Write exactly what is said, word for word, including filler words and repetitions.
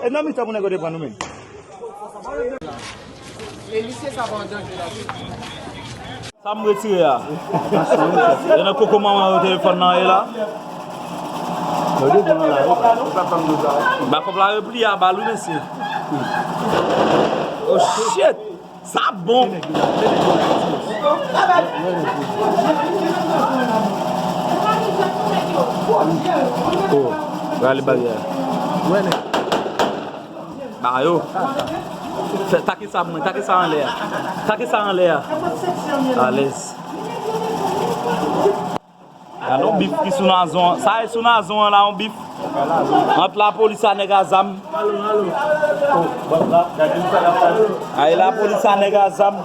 E nan mitan pou nèg yo te pran nou menm. Sa m retire a. E nan koko manman yo telefòn nan ye la. Ba kòb la repli a bal wi mesye. Oh shit. Sa bon. Oh, rale baryè. Ba yo. Fè, take sa pou mwen, take sa anlè a. Take sa anlè a. Alèz. Gade yon bif ki sou nazon an. Sa e sou nazon an la, yon bif. Ant lapolis a nèg a zam. Ay lapolis a nèg a zam.